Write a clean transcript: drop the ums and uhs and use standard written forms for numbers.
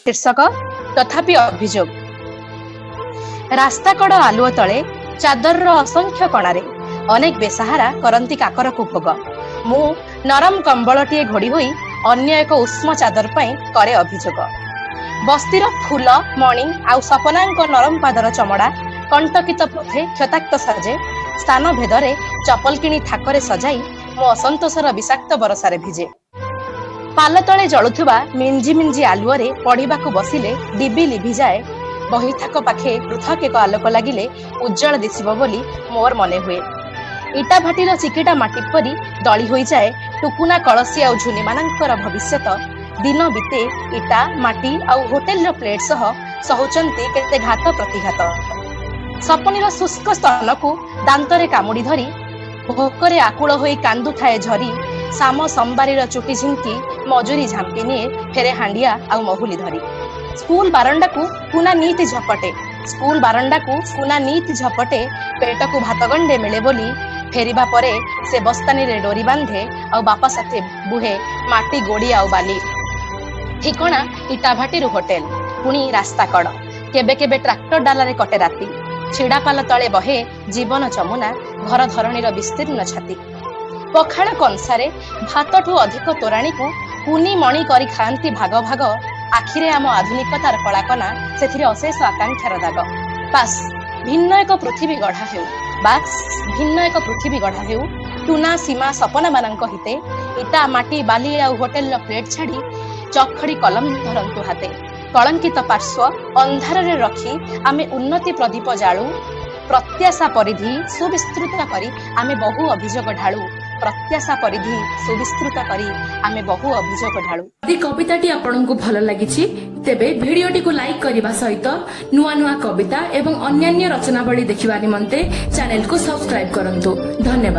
ଶୀର୍ଷକ ତଥାପି ଅଭିଯୋଗ। ରାସ୍ତାକଡ଼ ଆଲୁଅ ତଳେ ଚାଦରର ଅସଂଖ୍ୟ କଣାରେ ଅନେକ ବେସାହାରା କରନ୍ତି କାକରକୁ ଭୋଗ। ମୁଁ ନରମ କମ୍ବଳଟିଏ ଘୋଡ଼ି ହୋଇ ଅନ୍ୟ ଏକ ଉଷ୍ମ ଚାଦର ପାଇଁ କରେ ଅଭିଯୋଗ। ବସ୍ତିର ଫୁଲ, ମଣି ଆଉ ସପନାଙ୍କ ନରମ ପାଦର ଚମଡ଼ା କଣ୍ଟକିତ ପଥେ କ୍ଷତାକ୍ତ ସାଜେ। ସ୍ଥାନ ଭେଦରେ ଚପଲ କିଣି ଥାକରେ ସଜାଇ ମୁଁ ଅସନ୍ତୋଷର ବିଷାକ୍ତ ବରସାରେ ଭିଜେ। ପାଲ ତଳେ ଜଳୁଥିବା ମିଞ୍ଜି ମିଞ୍ଜି ଆଲୁଅରେ ପଢିବାକୁ ବସିଲେ ଡିବି ଲିଭିଯାଏ। ବହିଥାକ ପାଖେ ପୃଥକ ଏକ ଆଲୋକ ଲାଗିଲେ ଉଜ୍ଜଳ ଦିଶିବ ବୋଲି ମୋର ମନେ ହୁଏ। ଇଟା ଭାଟିର ଚିକିଟା ମାଟି ପରି ଦଳି ହୋଇଯାଏ ଟୁକୁନା, କଳସୀ ଆଉ ଝୁନିମାନଙ୍କର ଭବିଷ୍ୟତ। ଦିନ ବିତେ ଇଟା, ମାଟି ଆଉ ହୋଟେଲର ପ୍ଲେଟ ସହ ସହୁଛନ୍ତି କେତେ ଘାତ ପ୍ରତିଘାତ। ସପନିର ଶୁଷ୍କ ସ୍ତନକୁ ଦାନ୍ତରେ କାମୁଡି ଧରି ଭୋକରେ ଆକୁଳ ହୋଇ କାନ୍ଦୁଥାଏ ଝରି। ସାମ ସମ୍ବାରୀର ଚୁଟି ଝିଙ୍କି ମଜୁରୀ ଝାମ୍ପି ନିଏ, ଫେରେ ହାଣ୍ଡିଆ ଆଉ ମହୁଲି ଧରି। ସ୍କୁଲ ବାରଣ୍ଡାକୁ କୁନା ନିତି ଝପଟେ, ସ୍କୁଲ ବାରଣ୍ଡାକୁ କୁନା ନିତି ଝପଟେ, ପେଟକୁ ଭାତ ଗଣ୍ଡେ ମିଳେ ବୋଲି। ଫେରିବା ପରେ ସେ ବସ୍ତାନିରେ ଡୋରି ବାନ୍ଧେ ଆଉ ବାପା ସାଥେ ବୁହେ ମାଟି, ଗୋଡି ଆଉ ବାଲି। ଠିକଣା ଇଟାଭାଟିରୁ ହୋଟେଲ, ପୁଣି ରାସ୍ତା କଡ଼। କେବେ କେବେ ଟ୍ରାକ୍ଟର ଡାଲାରେ କଟେ ରାତି। ଛିଡାପାଲ ତଳେ ବହେ ଜୀବନ ଯମୁନା, ଘର ଧରଣୀର ବିସ୍ତୀର୍ଣ୍ଣ ଛାତି। ପଖାଳ କଂସାରେ ଭାତଠୁ ଅଧିକ ତୋରାଣୀକୁ କୁନି ମଣି କରି ଖାଆନ୍ତି ଭାଗ ଭାଗ। ଆଖିରେ ଆମ ଆଧୁନିକତାର କଳାକନା, ସେଥିରେ ଅଶେଷ ଆକାଂକ୍ଷାର ଦାଗ। ବାସ୍, ଭିନ୍ନ ଏକ ପୃଥିବୀ ଗଢା ହେଉ, ବାସ୍, ଭିନ୍ନ ଏକ ପୃଥିବୀ ଗଢା ହେଉ ଟୁନା, ସୀମା, ସପନା ମାନଙ୍କ ହିତେ। ଇଟା, ମାଟି, ବାଲି ଆଉ ହୋଟେଲର ପ୍ଲେଟ ଛାଡି ଚଖଡି କଲମ ଧରନ୍ତୁ ହାତେ। କଳଙ୍କିତ ପାର୍ଶ୍ୱ ଅନ୍ଧାରରେ ରଖି ଆମେ ଉନ୍ନତି ପ୍ରଦୀପ ଜାଳୁ। ପ୍ରତ୍ୟାଶା ପରିଧି ସୁବିସ୍ତୃତ କରି ଆମେ ବହୁ ଅଭିଯୋଗ ଢାଳୁ। ପ୍ରତ୍ୟାଶା ପରିଧି ସୁବିସ୍ତୃତ କରି ଆମେ ବହୁ ଅଭିଯୋଗ ଢାଳୁ। ଯଦି କବିତାଟି ଆପଣଙ୍କୁ ଭଲ ଲାଗିଛି, ତେବେ ଭିଡିଓଟିକୁ ଲାଇକ୍ କରିବା ସହିତ ନୂଆ ନୂଆ କବିତା ଏବଂ ଅନ୍ୟାନ୍ୟ ରଚନାବଳୀ ଦେଖିବା ନିମନ୍ତେ ଚ୍ୟାନେଲକୁ ସବସ୍କ୍ରାଇବ କରନ୍ତୁ। ଧନ୍ୟବାଦ।